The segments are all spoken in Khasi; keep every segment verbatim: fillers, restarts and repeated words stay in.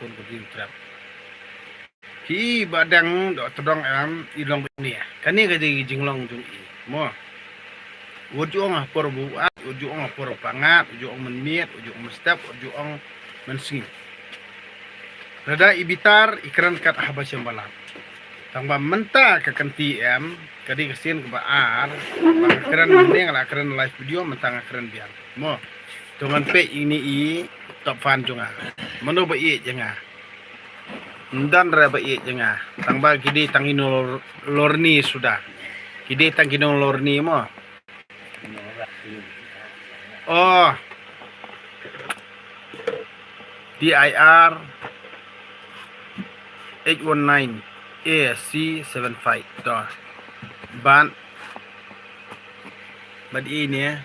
Ka dei u trap. Ki ba dang dok tdong em i long bad nia. Kane ka dei jinglong jong i. Mo. Wat ju ong ha por buat, wat ju ong ha por pangat, wat ju ong mynmiet, wat ju ong mynstep, wat ju ong mynsngi. Lada i bitar i kren kat haba shem balat. Tang ba mynta ka kynti em, ka dei ka sien kaba ar, ba nga kren mynne nga la kren live video, mynta nga kren biang. Mo. To ngan peit ine i top fan jong nga. Mano ba ïeit ïa nga. Ym don re ba ïeit ïa nga. Tang ba ki dei tang ki nonglorni suda. Ki dei tang ki nonglorni mo. Oh. D I R eight one nine A C seven five. To. Ban Bad ine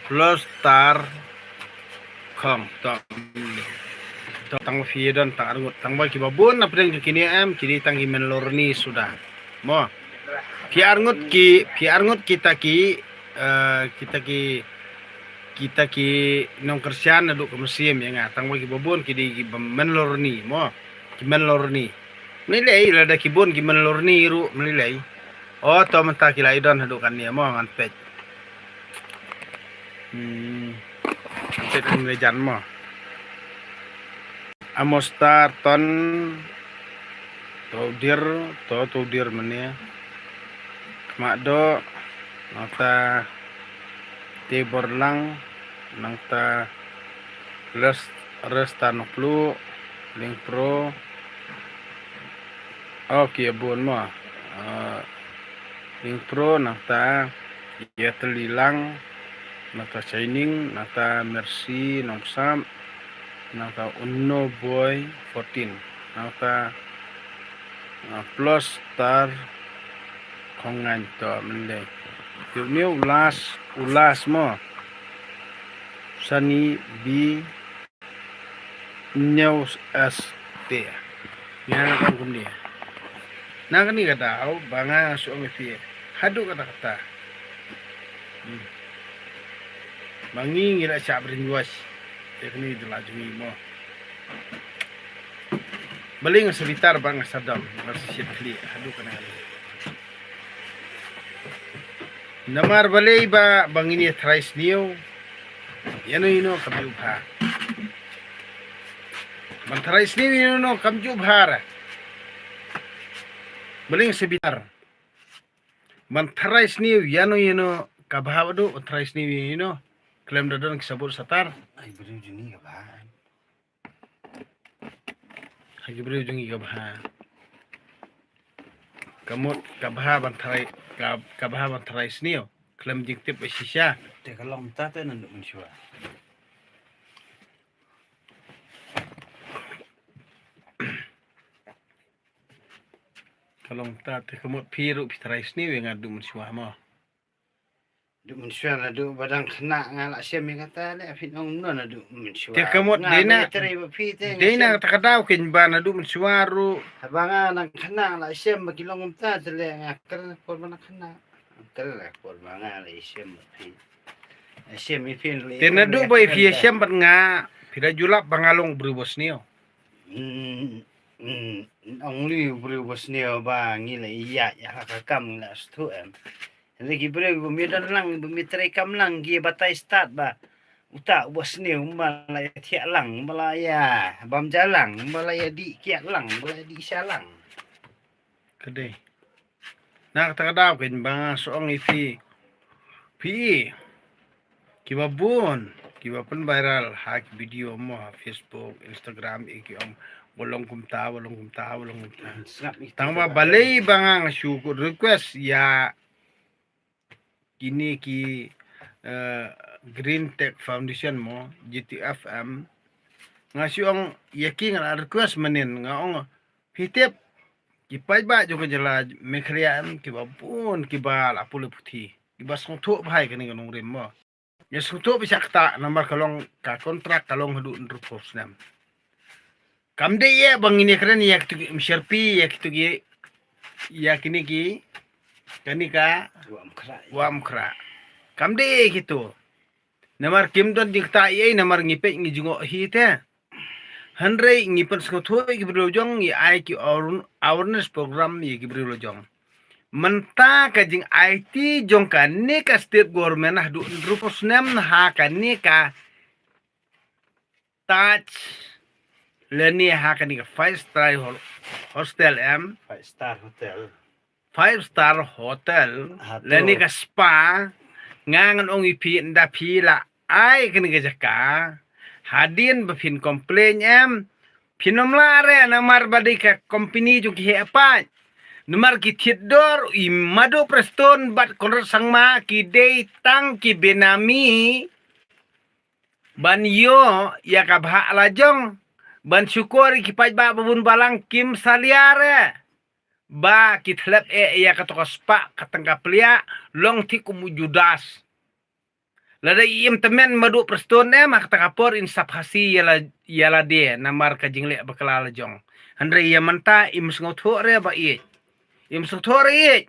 plus star khong to. To tang ba phi don tang arngut tang ba kiba bun na pdeng jong kine em ki dei tang ki men lorni suda. Mo. Phi arngut ki, phi arngut kita ki, eh, kita ki, kita ki nongkyrshan naduh ka mynsiem ïa nga tang ba kiba bun ki dei kiba men lorni mo. Ki men lorni. Mlei lei lada ki bun ki men lorni ruh mlei lei. O to mynta ki la ïadon haduh kane mo ngan peit. Hmm. Peit kum le jan mo. Amostar ton to dir to to dir mane. Kma do nata te borlang nangta les resta noklu ling pro. Ok, ïa bun mo. Ah, ling pro nangta ïa teli lang nangta Shining nangta Mercy Nongsam nangta Uno Boy fourteen nangta, ah, plus star khongan to mendeng. Yu ni ulas ulas mo. Sani bi News as te. Nga nga tang kumne. Na kane ka daw ba nga shu ong ïa phi haduh katta katta. Hmm. Ba ngi ngi la shah brainwash. Te kane jylla jong ngi mo. Balei nga sa bitar ba nga sa dom nga sa shit khlieh haduh kane. Namar balei ba ba ngin ïa tharai sniew. Ïano ïano kam ju bha. Ban tharai sniew ïano ïano kam ju bha ra. Balei nga sa bitar. Ban tharai sniew ïano ïano ka bha bad u ban tharai sniew ïano ïano. Khlem da don ki sabut satar. Ai briew jong ngi ka bha. Ha ki briew jong ngi ka bha. Ka mut ka bha ban tharai ka, ka bha ban tharai sniew. Khlem jingtip ba shisha. Te ka long mynta te naduh mynshuwa. Ka long mynta te ka mut phi ruh phi tharai sniew ïa nga naduh mynshuwa mo. Naduh mynshuwa naduh ba dang khynnah nga la shem ïa kata leh phin ong kumno naduh mynshuwa. Te ka mut dei na, dei na kata ka daw kein ba naduh mynshuwa ruh. Haba nga dang khynnah la shem ba ki long kumta te leh nga kren por ba dang khynnah. Kren por ba nga la shem ba phi. Shem ïa phi. Te naduh ba phi shem bad nga phi la ju lap ba nga long briew ba sniew. Hmm, hmm, ong li briew ba sniew ba ngi la ïaid ïa la ka kam ngi la sdang em. Hynrei ki briew ba mi don lang ba mi trei kam lang ki batai stad ba uta uba sniew ba la ïa thiah lang ba la ïa bam ja lang ba la ïa dih kiad lang ba la ïa dih sha lang. Ka dei. Na kata ka daw kein ba nga sa ong ïa phi. Phi kiba bun kiba pynviral ha ki video mo ha Facebook, Instagram ïa ki ong ba long kumta ba long kumta ba long kumta. Tang ba balei ba nga nga shu request ïa kine ki, eh, Green Tech Foundation mo, G T F M. Nga shu ong ïa ki nga la request mynnin nga ong phi tip ki paidbah jong ka jylla Meghalaya em kiba bun kiba la pule puthi kiba sngewthuh bha ïa kane ka nongrim mo. Ïa sngewthuh ba shah kata namar ka long ka kontrak ka long haduh hynriewphew snem. Kam dei ïa ba ngin ïa kren ïa kitu ki msharpi ïa kitu ki ïa kine ki kane ka wam khra. Wam khra. Kam dei ïa kitu. Namar kim don jingkata ïa namar ngi peit ngi jngoh hi te. Hynrei ngi pynsngewthuh ïa ki briew lajong, ngi ai ki awar-, awareness program ïa ki briew lajong. Mynta ka jingaiti jong kane ka state government haduh hynriewphew snem ha kane ka Taj, lane ha kane ka five star hol-, hostel em. Five star hotel. Five star hotel. Hato. Lane ka spa. Nga ngan ong ïa phi, ynda phi la ai kane ka jaka, hadien ba phin complain em, phin ym lah re, namar ba dei ka company jong ki heh paid. Namar ki thied dor, i Madu Prestone bad Conrad Sangma ki dei tang ki benami ban ïoh ïa ka bhah lajong, ban shukor ïa ki paidbah ba bun balang. Kim salia re ba ki thlep eh ïa kato ka spah ka tang ka pliah, long thik kum u Judas. Lada im tymmen Madu Prestone em, ha kata ka por in sa phasi ïa la, ïa lade, namar ka jingleh bakla lajong. Hynrei ïa mynta im sngewthuh re ba ïeit. Im sngewthuh re ïeit.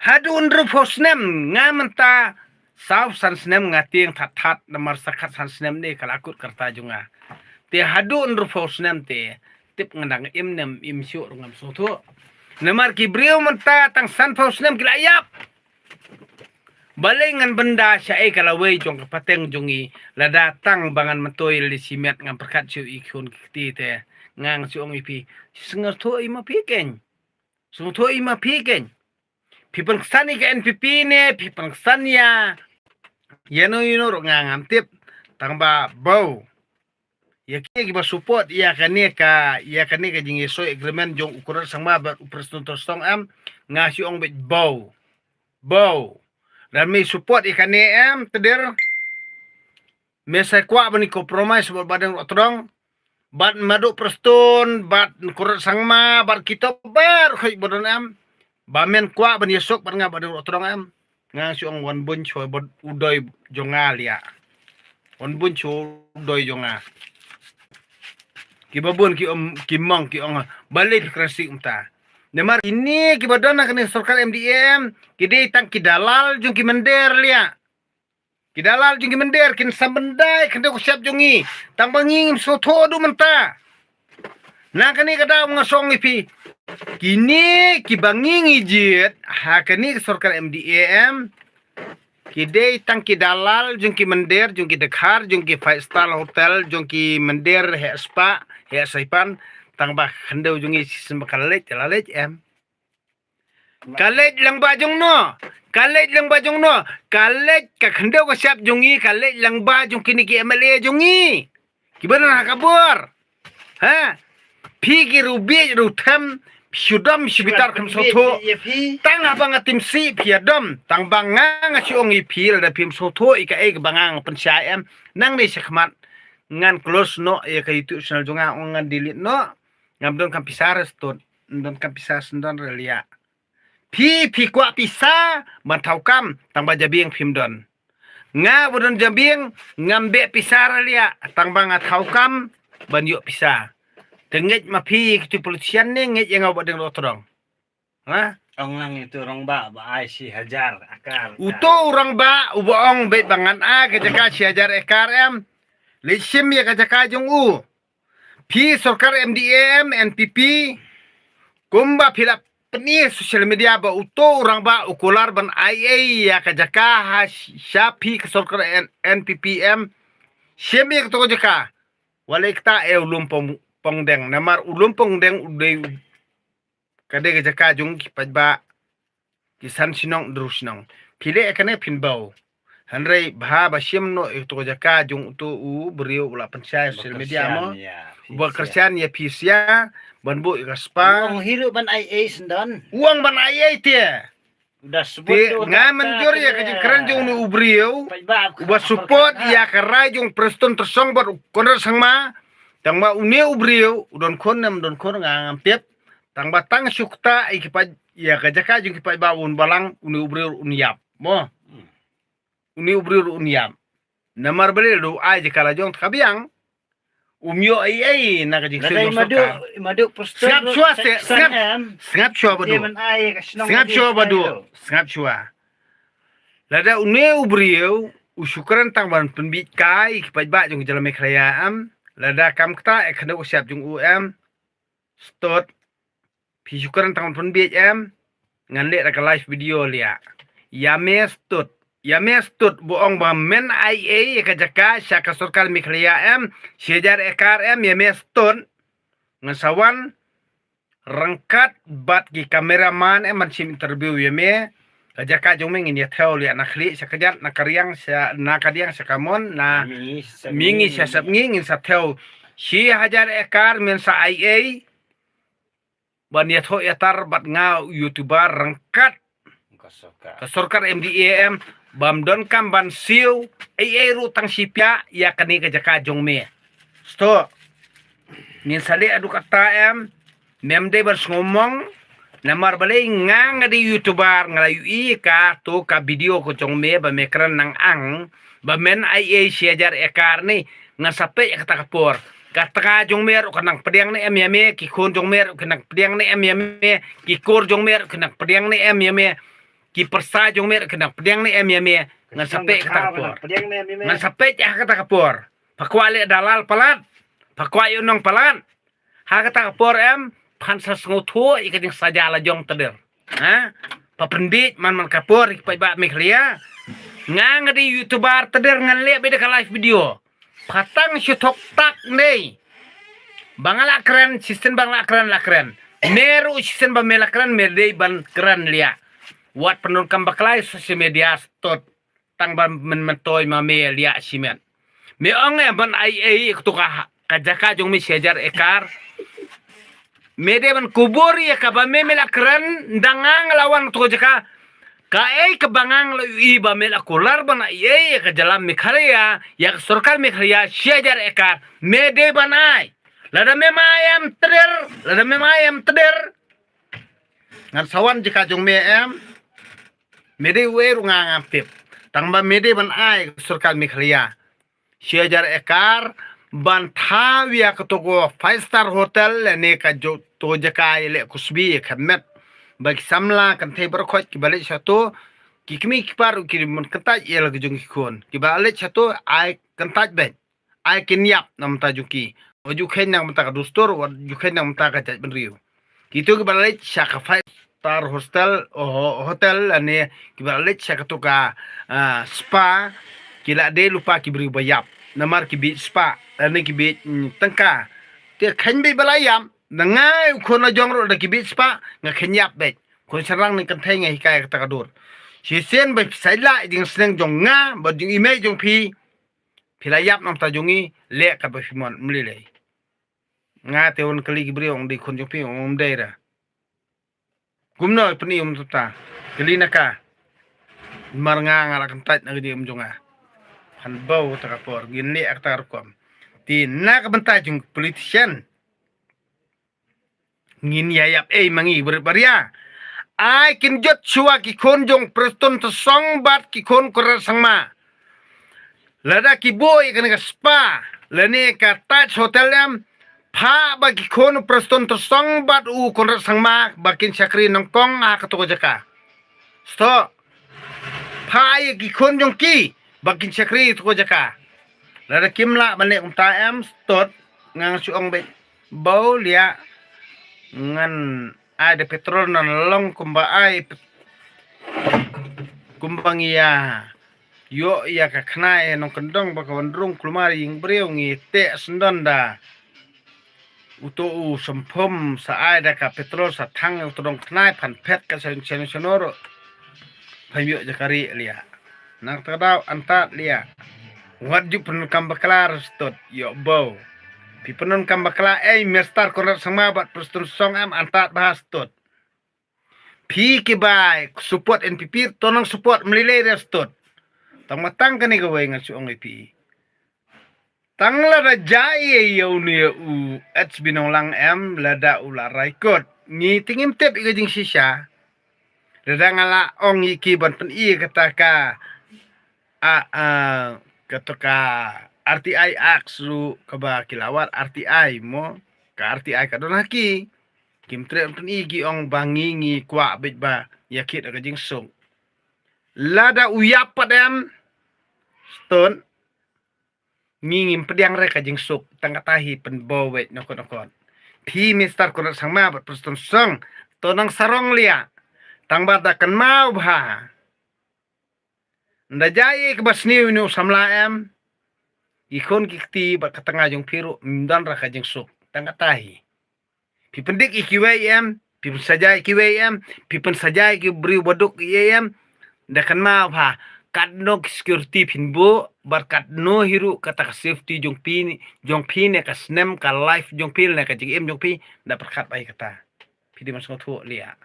Haduh hynriewphew snem, nga mynta saw san snem nga tieng that that, namar sa khatsan snem ne ka la kut ka rta jong nga. Te haduh hynriewphew snem te, tip nga dang im ne im shuh ruh ngam sngewthuh. Namar ki briew mynta tang sanphew snem ki la ïap. Balei ngan bynda shaei ka lawei jong ka pateng jong ngi, lada tang ba ngan myntoi lade shimet, ngam pyrkhat shuh ïa ki khun ki kti te. Nga nga shu ong ïa phi, sngewthuh ïa ma phi keiñ. Sngewthuh ïa ma phi keiñ. Phi pynksan ïa ka N P P ne phi pynksan ïa, ïa no ïa no ruh nga ngam tip. Tang ba bau ïa ki, kiba support ïa kane ka, ïa kane ka jingïasoi agreement jong u Conrad Sangma bad u Prestone Tynsong em, nga shu ong beit bau. Bau. Lada me support ïa kane em, te dei me sa kwah ban ïa compromise bad Bah Deng Rohtdong, bad Madu Prestone, bad Conrad Sangma, bad kita baroh khoit ba don em. Ba men kwah ban ïasuk bad nga Bah Deng Rohtdong em, nga shu ong wan bun shuwa bad u doi jong nga liah. Wan bun shuwa u doi jong nga. Kiba bun ki ong, ki mong, ki ong, balei phi kren sih mynta. Namar kine kiba don ha kane ka sorkar M D A em, ki dei tang ki dalal jong ki mynder liah. Ki dalal jong ki mynder, kin sa bynda ïa ka khyndew ka shyiap jong ngi. Tang ba ngi ngim sngewthuh haduh mynta. Na kane ka daw nga shu ong ïa phi, kine kiba ngi ngi jied ha kane ka sorkar M D A em, ki dei tang ki dalal jong ki mynder, jong ki dkhar, jong ki five star hotel, jong ki mynder heh spah, heh saipan. Tang ba ka khyndew jong ngi shisien ba ka la leit, la leit em. Ka leit lyngba jong no. Ka leit lyngba jong no. Ka leit ka khyndew ka shyiap jong ngi, ka leit lyngba jong kine ki M L A jong ngi. Kiba don ha ka bor. Ha? Phi ki riewbieit riewthem, phi shu dom shu bitar, kham sngewthuh. Tang haba nga tim sih phi ïa dom. Tang ba nga nga shu ong ïa phi, lada phim sngewthuh ïa kaei kaba nga nga pynshai em, nangne shakhmat ngan close noh ïa ka YouTube channel jong nga, ngan delete noh. Ngam donkam pisa re stud, ngam donkam pisa syndon re liah. Phi, phi kwah pisa ban thaw kam, tang ba jabieng phim don. Nga ba don jabieng, ngam beh pisa re liah, tang ba nga thaw kam ban ïoh pisa. Te ngeit ma phi ïa kitu politician ne ngeit ïa nga Bah Deng Rohtdong? Ha? Ong lang ïa utu u rangbah ba ai shi hajar akar. Utu u rangbah uba ong beit ba ngan ai ka jaka shi hajar akar em. Leit shim ïa ka jaka jong u. Phi sorkar M D A em, N P P, kumba phi la pyni ha social media ba utu u rangbah u kular ban ai ei ïa ka jaka ha sh-, sha phi ka sorkar N-, N P P em. Shim ïa kato ka jaka. Wat leh kata eh u Lum Pong-, Pongdeng. Namar u Lum Pongdeng u dei u Ka dei ka jaka jong ki paidbah ki san shnong hynriew shnong. Phi leh kane phin bau. Hynrei bha ba shim noh ïa uto ka jaka jong uto u briew u la pynshai social media mo. Ba kyrshan ïa phi sia ban buh ïa ka spa. Ong hi ruh ban ai ei syndon. Ong ban ai ei te. Te nga mynjur ïa ka jingkren jong une u briew uba support ïa ka rai jong Prestone Tynsong bad u Conrad Sangma. Tang ba une u briew u don khun ne ym don khun nga ngam tip. Tang ba tang shu ktah ïa ki paid, ïa ka jaka jong ki paidbah bun balang, une u briew un ïap mo. Une u briew un ïap. Namar balei? Lada u ai jaka la jong te ka biang. Um ïoh ei ei na ka jingsiewspah jong sorkar. Sngap shuwa, sngap shuwa Badu. Sngap shuwa Badu. Sngap shuwa. Lada une u briew u shu kren tang ban pynbit kai ki paidbah jong ka jylla Meghalaya em. Lada kam kata e khana u siap jong u em. Stud. Phi shu kren tang pynbiej em. Ngan leh da ka live video lia. Ïa me stud. Ïa me stud bu ong ba men ai ei ïa ka jaka sha ka sorkar Meghalaya em. Shi hajar ekar em ïa me stud. Ngan sa wan ryngkat bad ki cameraman em ban shim interview ïa me. Ka jaka jong me ngin ïa thew lia na khlieh sha kjat na ka riang sha na ka diang sha ka mon na mingi sha sep ngi ngin sa thew. Shi hajar ekar men sa ai ei. Ban ïathoh ïatar bad nga u YouTuber ryngkat ka sorkar M D A em bam donkam ban siew ei ei ruh tang shi pia ïa kane ka jaka jong me. Sto. Ngin sa leh adu kata em. Mem dei ban sngewmong. Namar balei nga nga dei YouTuber nga la ïohi ka to ka video ko jong me ba me kren nang ang ba men ai ei shi hajar ekar ni. Ngan sa peit ïa kata ka por. Ka tnga jong me ruh ka nang pdiang ne em ïa me, ki khun jong me ruh ka nang pdiang ne em ïa me, ki kur jong me ruh ka nang pdiang ne em ïa me, ki pyrsa jong me ruh ka nang pdiang ne em ïa me. Ngan sa peit ïa kata ka por. Ngan sa peit ïa kata ka por. Pha kwah leh dalal palat. Pha kwah ïoh nong palat. Ha kata ka por em phan sa sngewthuh ïa ka jingsaja la jong tder. Ha? Pha pynbiej man man ka por ki paidbah Meghalaya. Nga nga dei YouTuber tder ngan leh beit da ka live video. Pha tang shu thok tak nei. Ba nga la kren, shisien ba nga la kren la kren. Me ruh shisien ba me la kren, me dei ban kren lia. Wat pyndonkam bakla ïa social media stud. Tang ban men mentoi ma me lia shimet. Me ong eh ban ai ei katu ka ka jaka jong me shi hajar ekar. Me dei ban kubur ïa kaba me me la kren dang nga la wan tu ka jaka. Kaei kaba nga la ïohi ba me la kular ban ai ei ïa ka jylla Meghalaya ïa ka sorkar Meghalaya shi hajar ekar. Me dei ban ai. Lada me ma ai em tder, lada me ma ai em tder. Ngan sa wan jaka jong me em. Me dei uei ruh nga ngam tip. Tang ba me dei ban ai ka sorkar Meghalaya shi hajar ekar ban thaw ïa katu ko five star hotel lane ka jaka ïaleh kusbi ïa ka met. Ba ki samla kynthei baroh khoit kiba leit shato ki kmie ki kpa ruh ki mon kyntait ïa la ka jong ki khun kiba leit shato ai kyntait beit. Ai kin ïap na bynta jong ki. Wat ju kheiñ na bynta ka dustur, wat ju kheiñ na bynta ka jaitbynriew. Kitu kiba leit sha ka five star hostel, hotel lane kiba leit sha katu ka spa ki la dei lypa ki briew ba ïap. Namar ki bieit spa lane ki bieit tyngka. Te kheiñ beit ba la ïap. Na nga u khun la jong ruh da ki bieit spa nga kheiñ ïap beit. Khun shynrang ne kynthei nga hikai kata ka dur. Shisien ba phi sa ïa la jingsneng jong nga bad jong i mei jong phi. Phi la ïap na bynta jong ngi leh kat ba phi mon mlilei. Nga te wan kylli ki briew ong dei khun jong phi ong ym dei ra. Kumno pyni um tuta kylli na ka. Mar nga nga la kyntait na ka jingim jong nga. Phan bau ta ka por ngin leh kata ka rukom. Te na ka bynta jong politician. Ngin ïa ïap ei ma ngi barit baria. Ai kin jot shuwa ki khun jong Prestone Tynsong bad ki khun Conrad Sangma. Lada ki buh ïa kane ka spa lane ka Taj Hotel em. Phah ba ki khun Prestone Tynsong bad u Conrad Sangma ba kin shakri nyngkong ha kato ka jaka. Sto. Phah ïa ki khun jong ki ba kin shakri kato ka jaka. Lada kim lah ban leh kumta em stot ngan shu ong beit. Bau liah ngan ai da petrol nan long kumba ai pet-, kumba ngi ïa ïoh ïa ka khnai nongkyndong ba ka wan rung kulmar ïing briew ngi teh sendon da. Uto u sempom sa ai da ka petrol sa thang uto dong khnai phan phet ka sen sen senor. Phan ïoh ja ka ri liah. Nang ta dau antat liah. Wat ju pyndonkam bakla stot ïoh bau. Phi pyndonkam bakla ei Mister Conrad Sangma bad Prestone Tynsong em antat ba stot. Phi ki bai support N P P to nang support mlilei re stot. Tang matang kane ka wei ngan shu ong ïa phi. Tang lada jai ïa uni u H B Nonglang em lada u la rai kot. Ngi te ngim tip ïa ka jingshisha. Lada nga la ong ïa ki ban pyni kata ka a a kata ka R T I Act ruh kaba ki la wad R T I mo ka R T I ka don ha ki. Kim treh pyni ki ong ba ngi ngi kwah beit ba ïa kit ka jingsuk. Lada u ïap pat em stot. Ngi ngim pdiang re ka jingsuk, tang kata hi pynbaw wei nokot nokot. Phi Mister Conrad Sangma bad Prestone Tynsong, to nang sarong liah. Tang ba da kynmaw bha. Nda jai kaba sniew inu samla em. I khun ki kti bad ka tnga jong phi ruh, ym don re ka jingsuk, tang kata hi. Phi pyndik ïa kiwei em, phi pynsajai ïa kiwei em, phi pynsajai ïa ki briew baduk ïa em. Da kynmaw bha, katno ki security phin buh, bad katno hi ruh kata ka safety jong phi ni, jong phi ne ka snem, ka life jong phi ne ka jingim jong phi, da pyrkhat bha ïa kata. Phi dei ban sngewthuh liah.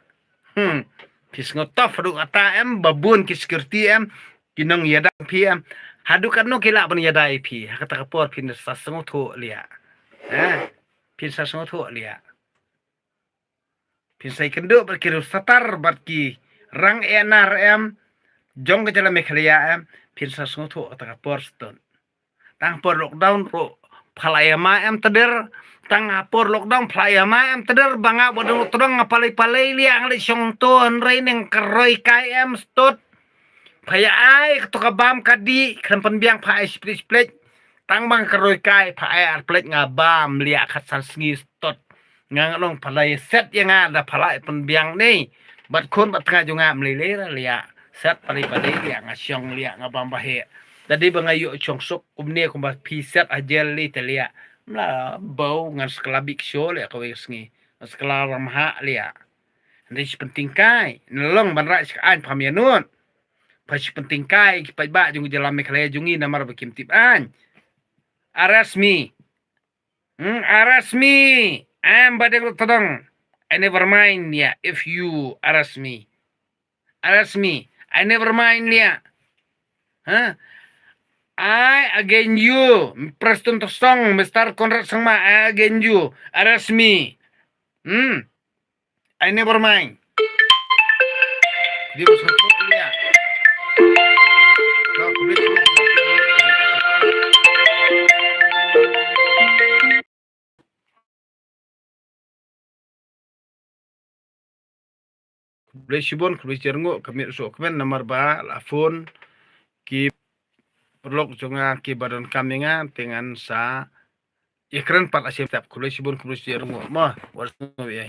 Hmm. Phi sngewthuh haduh kata em, ba bun ki security em, ki nongïada phi em. Haduh katno ki lah ban ïada ïa phi, ha kata ka por phin sa sngewthuh liah. Ha? Phin sa sngewthuh liah. Phin sa ïakynduh bad ki riewstad bad ki rang eh nar em, jong ka jylla Meghalaya em, phin sa sngewthuh kata ka por stud. Tang por lockdown ruh pha la ïa ma em tder. Tang ha por lockdown pha la ïa ma em tder, ba nga ba dang tdong nga palei palei liah, nga leit shong to hynrei neng ka roi kai em stud. Pha ïa ai kato ka bam ka dih, khlem pynbiang pha ai split split. Tang ba nga ka roi kai pha ai ar plate nga bam liah khatsan sngi stud. Nga nga long pha la ïa set ïa nga da pha la ïa pynbiang ne. Bad khun bad tnga jong nga ym lei lei ra liah. Set pha lei pha lei liah nga shong liah nga bam ba heh. Da dei ba nga ïoh shong suk kumne kumba phi set ha jel lei te liah. Mla bau ngan skla bik sho liah kawei ka sngi. Ngan skla ram ha liah. Hynrei shi pynting kai. Nalong ban rai shi ka aiñ pham ïa nud. Pha shi pynting kai ki paidbah jong ka jylla Meghalaya jong ngi namar ba kim tip aiñ. Arrest me. Hmm, arrest me. Em ba deng ruh tdong. I never mind, yeah, if you arrest me. Arrest me. I never mind, yeah. Huh? I against you. Prestone Tynsong, Mister Conrad Sangma, I against you. Arrest me. Hmm. I never mind. Dia bersatu dia. Khublei shibun, khublei shibun, ka miet ruh ka kmen namar ba la phone ki paralok jong nga ki ba donkam ïa nga te ngan sa ïakren pat la shisien. Khublei shibun, khublei shibun mo. Wat sngew ïa.